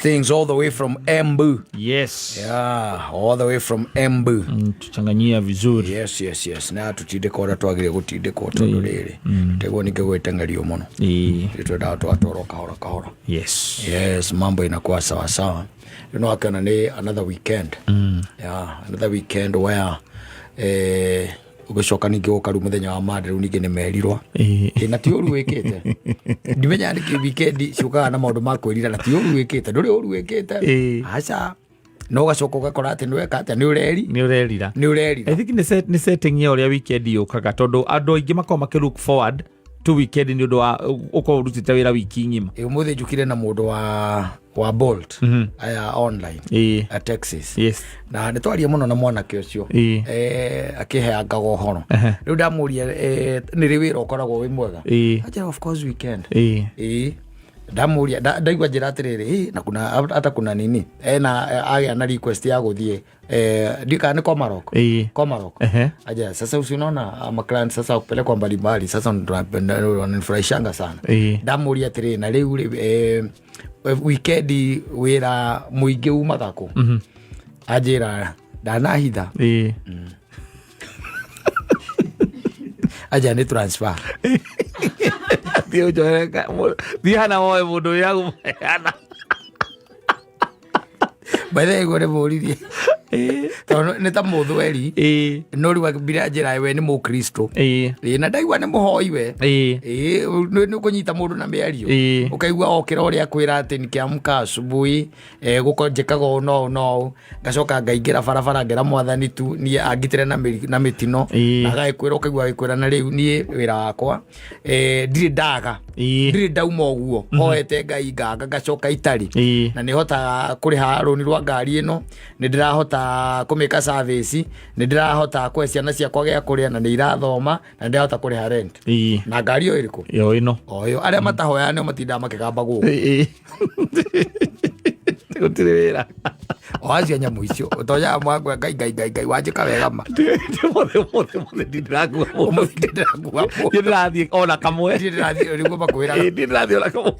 Things all the way from Embu. Yes. Yeah, all the way from Embu. Tuchanganyia vizuri. Yes, na tutindĩka ũrĩa twagĩrĩire gũtindĩkwo tondũ rĩrĩ tegwo ningĩ gwĩteng'erio mũno. Twendaga twatwarwo kahora kahora. Yes, mambo inakuwa sawa sawa. Akĩona nĩ another weekend. Yeah, another weekend where ũgĩcoka ningĩ gũka rĩu mũthenya wa Monday, rĩu ningĩ nĩ merirwa. Ĩ, na ti ũru wĩkĩte, ndimenyaga nĩkĩ weekend ciũkaga na maũndũ ma kwĩrira, na ti ũru wĩkĩte, ndũrĩ ũru wĩkĩte. Aca, no ũgacoka ũgakora atĩ nĩ weka atĩa, nĩ ũreri Nĩ ũrerira. Nĩ ũrerira. I think nĩ setting ya ũrĩa weekend yũkaga, tondũ andũ aingĩ makoragwo makĩ look forward to weekend nĩ ũndũ wa ũkorwo ũrutĩte wĩra wiki ng'ima. Ĩ, ũmũthĩ njũkire na mũndũ wa Bolt aya online a Texas. Na nĩ twaria mũno na mwanake ũcio. Akĩheangaga ũhoro. Rĩu ndamũria, nĩ rĩ wĩra ũkoragwo wĩ mwega? Anjĩra, of course, weekend. Ĩĩ, ndamũria, ndaigua njĩra atĩrĩrĩ, na kuna hata kuna nini ena agĩa na request ya gũthiĩ, ndika nĩ Komarok. Komarok. Aja sasa usi unaona ma client sasa kupelekwa mbalimbali, sasa wananifurahishanga sana. Ndamũria atĩrĩrĩ, na rĩu rĩ, weekend wĩra mũingĩ umaga kũ? Anjĩra ndanahitha. Aja nĩ transfer. Thiĩ ũnjoere thiĩ hana woe mũndũ wĩra gũheana. By the way, nĩ mũririe tondũ nĩ ta mũthweri. No rĩu akĩmbire njĩra we nĩ mũkristo. Ĩĩ, na ndaigua nĩ mũhoi we. Ĩĩ, nĩ ũkũnyita mũndũ na mĩario. Ũkaigua okĩra ũrĩa akwĩra atĩ nikiamka asubuhi, gũko njĩkaga ũũ no ũũ no ũũ, ngacoka ngaingĩra barabara ngera mwathani tu niĩ angitĩre na mĩtino. Na agagĩkwĩra, ũkaigua agĩkwĩra, na rĩu niĩ wĩra wakwa, ndirĩ ndaga, ndirĩ ndauma ũguo hoete Ngai ngaga ngacoka itarĩ. Na nĩ hotaga kũrĩha rũni rwa ngari ĩno, nĩ ndĩrahota kũmĩka service, nĩ ndĩrahota kũhe ciana ciakwa gĩa kũrĩa na nĩ irathoma, na nĩ ndĩrahota kũrĩha rent. Na ngari ĩyo ĩrĩkũ? Yo ĩno. O ĩyo arĩa matahoyaga nĩo matindaga makĩgamba gũkũ. Gũtirĩ wĩra. O acio nyamũ icio ũtonyaga mwakwa, Ngai, Ngai, Ngai, Ngai wanjĩka wega ma. Mũthĩ mũthĩ mũthĩ ndindĩrakua mũndũ. Ũmũthĩ ndĩrakua mũndũ. Ndirĩ ndĩrathiĩ ona kamwe. Ndirĩ ndĩrathiĩ nĩguo makwĩraga. Ndirĩ ndĩrathiĩ ona kamwe.